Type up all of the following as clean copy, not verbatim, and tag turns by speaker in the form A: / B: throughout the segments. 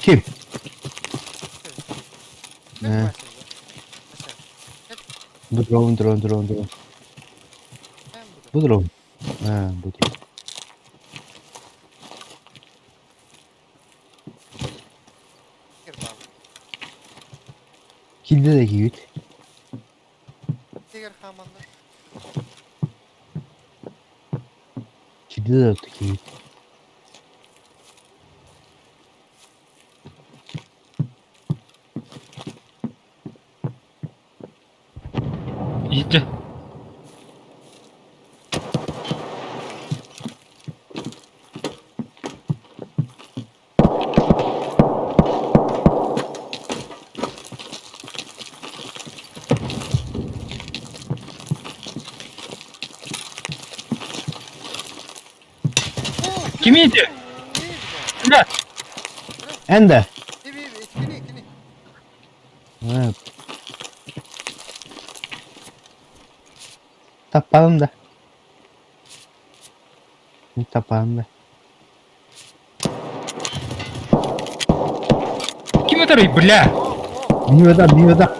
A: Ким? Э. Бу дрон, дрон, дрон, дрон. Бу дрон. А, бу дрон. Килде да кийбит. Килде да кийбит.
B: Иһирдьэ. Кимий ити? Бля!
A: Эн да? Таппадым да. Таппадым да.
B: Ким ытарый, бля?
A: Миода, миода.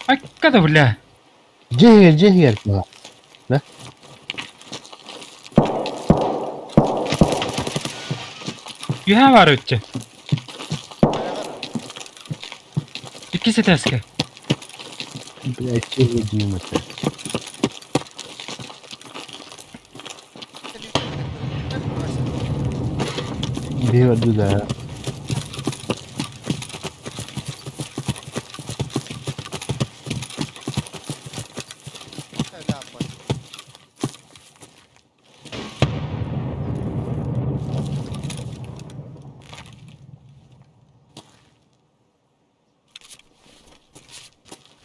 B: Айка да, бля.
A: Дьиэ дьиэ Да?
B: Үһэ бар өттө. Иккис этээскэ.
A: Блядь, дьиэ диим этэ. Биһи да.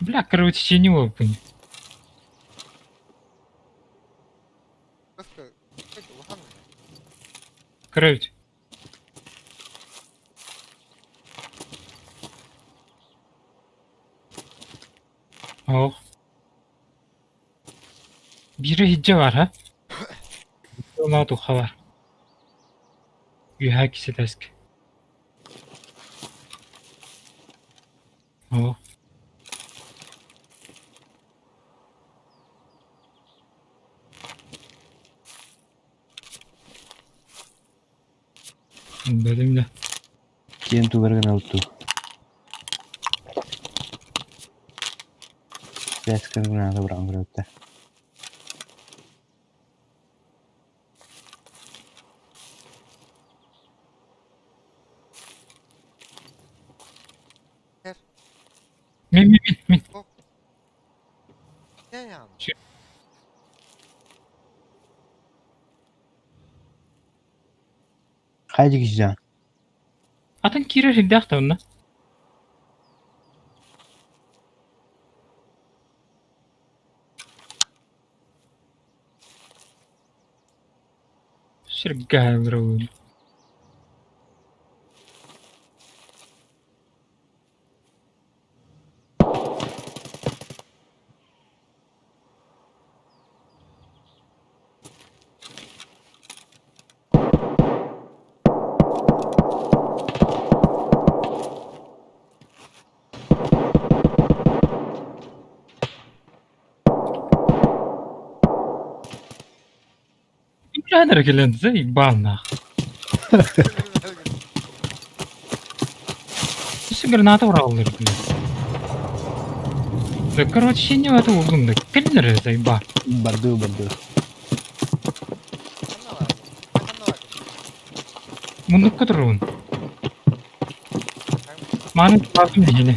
B: Бля, кровотечение опын. Кровь. Оох. Биирэ иһирдьэ баар ха? Оноо туха баар. Үөһээ кисэтээскэ. Оо. Бэлим да.
A: Киэн тугар гына ылтуу. Связка граната быраҕан көрөбүттэр.
B: Мин мин мин мин.
A: Хайа киһи
B: Атын киирэр сирдээх да онно. Сиргэ Ким кэлэн заебал нах. Өссө граната быраҕаллар блядь. Да короче не это угун да кэлин эрэ заеба.
A: Бардыы бардыы.
B: Муннукка турабын. Мааны бардым иһини.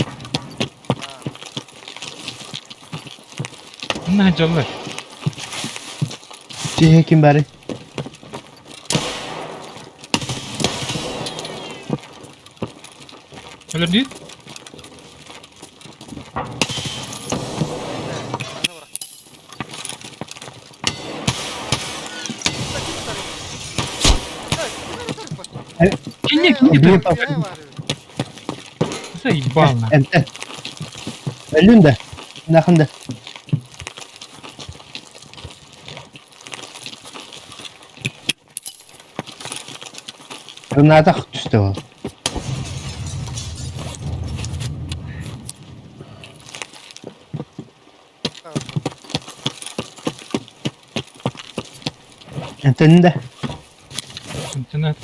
B: Онно дьоллор.
A: Дьиэ ким бары?
B: Өлөрдүү? Кини кини Заебал нахуй.
A: Энтэн. Өллүн да. Нахын да. Граната түстэ. Түстэ ол. Эмтэннэ.
B: Интернет.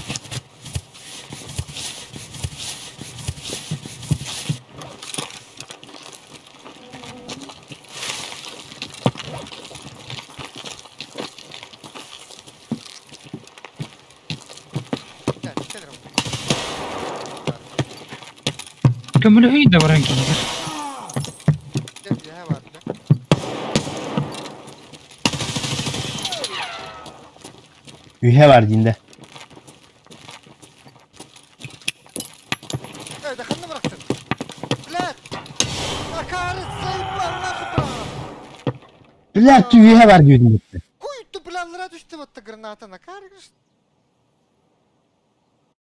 B: Көмөлөһүй да баран киирэр.
A: Үһэ бар диин да. Блядь, үһэ бар диэтим.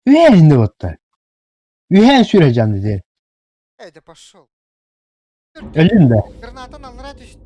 A: Үһэ инде батта. Үһэ сүрэ жанды диэн.
C: Эй, да пошел.
A: Өлүн да.
C: Гранатан аллара түстэ.